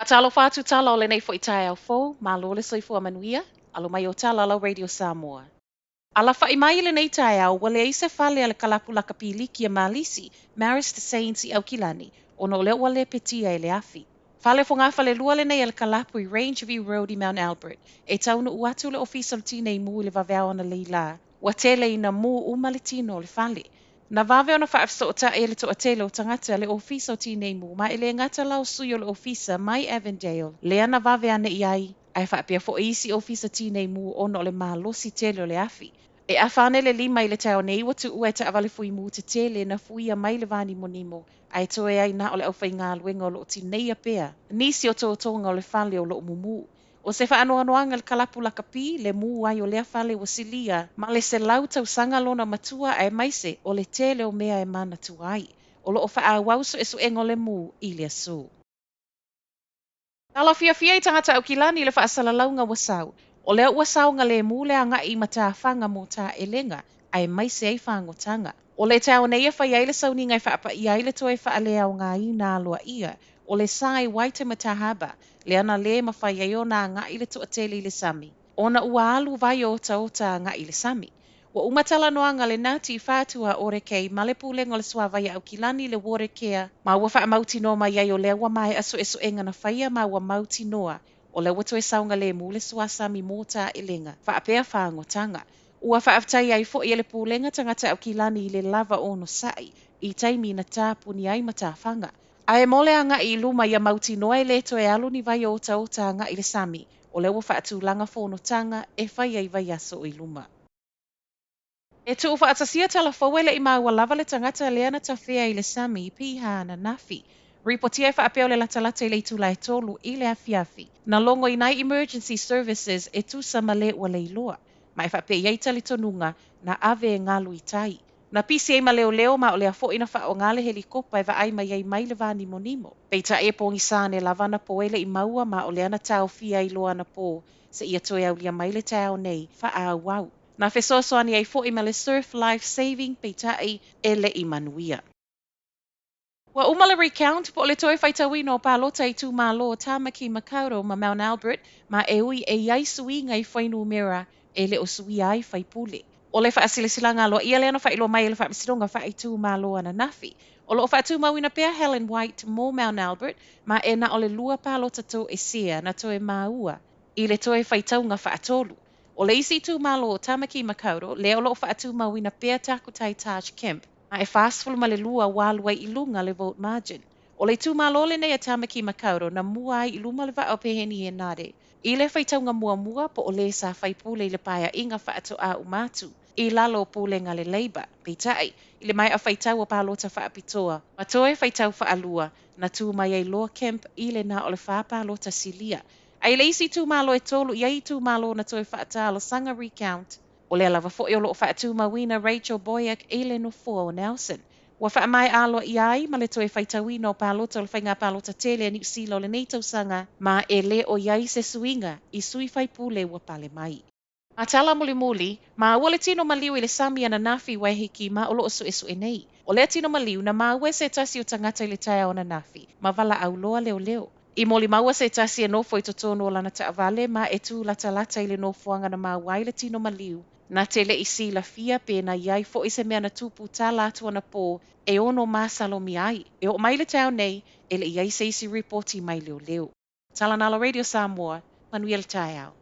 Talofa atu tala o lenei foi taeao fou, malo le soifua manuia, alo mai o tala lau Radio Samoa. Alafa'i mai i lenei taeao, ua leai se fale a le kalapu lakapiliki a Malisi, Marist Saints i Aukilani, ona o lea ua lepetia e le afi. Fale fogafalelua lenei a le kalapu i Rangeview Road i Mount Albert. E taunuu atu le Ofisa o le Tinei Mu i le vaveao analeila, ua tele ina mu uma le tino o le fale. Na vave ona faafesootai e le toatele o tagata le Ofisa o Tinei Mu ma e le gata la o sui o le Ofisa mai Avondale lea na vave ane i ai, ae faapea foi isi Ofisa Tinei Mu ona o le malosi tele o le afi. E afa ane le 5 i le taeao nei ua tuua e taavale fuimu tetele na fuia mai le vanimonimo ae toe ai na o le aufaigaluega o loo tineia pea nisi o totoga o le fale o loo mumu. O se faanoanoaga i le kalapu lakapi le mu ai o lea fale ua silia ma le 100 tausaga lona matua aemaise o le tele o mea e manatua ai. O loo faaauau suesuega o le mu i le aso. Tala fiafia i tagata Aukilani i le faasalalauga ua sau. O lea ua saogalemu le agai i matafaga mo taelega aemaise ai fagotaga. O le taeao nei e fai ai le sauniga e faapaia ai le toe faaleaogaina aloaia o le sa i Waitemata Harbour, lea na lē mafai ai ona agai le toatele i le sami, ona ua alu vai o otaota agai i le sami. Ua uma talanoaga le Ngāti Whātua Ōrākei ma le Pulega o le Suavai a Aukilani le Watercare, ma ua faamautinoa mai ai o lea ua maea suesuega na faia ma ua mautinoa o lea ua toe saogalemu le suasami mo taelega faapea fagotaga. Ua faafetai ai foi e le Pulega tagata Aukilani i le lava onosai i taimi na tapuni ai matafaga. Ae mo le agai i luma ia mautinoa e le toe alu ni vai o otaota agai i le sami, o lea ua faatulaga fonotaga e fai ai vaiaso i luma. E tuufaatasia tala fou e le i maua lava le tagata lea na tafea i le sami i Piha ananafi. Ripotia e faapea o le latalata i le itula e 3 i le afiafi. Na logoina ai Emergency Services e tusa ma le ua leiloa. Ma e faapea i ai talitonuga na ave e galu i tai. Na pisi ai ma leoleo ma o lea foi na faaaoga le helikopa e vaai mai ai mai le vanimonimo. Peitai e pogisa ane lava anapo e le i maua ma o lea na taofia ai loa anapo seia toe aulia mai le taeao nei faaauau. Na fesoasoani ai foi ma le Surf Life Saving peitai e le i manuia. Ua uma le recount po o le toe faitauina o palota i itumalo o Tāmaki Makaurau ma Mount Albert ma e ui e i ai suiga i fuainumera e le o suia ai faipule. O le faasilasilaga aloaia lea na faailoa mai e le Faamasinoga Faaitumalo ananafi. O loo faatumauina pea Helen White mo Mount Albert ma e na o le 2 palota toesea na toe maua i le toe faitauga faatolu. O le isi itumalo o Tāmaki Makaurau lea o loo faatumauina pea Takutai Taj Kemp ma e 42 ua alu ai i luga le vote margin. O le itumalo lenei a Tāmaki Makaurau na mua ai i luma le vaa o Peeni Henare i le faitauga muamua po o le sa faipule i le paeaiga faatoa uma atu i lalo o pulega le Labour. Peitai, i le maea faitau o palota faapitoa, ma toe faitau faalua, na tu mai ai loa Kemp i le na o le 4 palota silia. Ae i le isi itumalo e 3 i ai itumalo na toe faatalosaga recount, o lea lava foi o loo faatumauina Rachel Boyack i le nofoa o Nelson. Ua faamaea aloaia ai ma le toe faitauina o palota o le faiga palota tele a Niu Sila o lenei tausaga ma e le o i ai se suiga i sui faipule ua pale mai. A tala mulimuli, maua le tino maliu i le sami ananafi Waiheke ma o loo suesue nei. O lea tino maliu na maua e se tasi o tagata i le taeao ananafi, ma valaau loa leoleo. I molimau se tasi e nofo i totonu o lana taavale ma e tu latalata i le nofoaga na maua ai le tino maliu. Na te le i silafia pe na i ai foi se mea na tupu tala atu anapo e ono masalomia ai. E oo mai le taeao nei, e le i ai se isi ripoti mai leoleo. Tala Nalo Radio Samoa, manuia le taeao.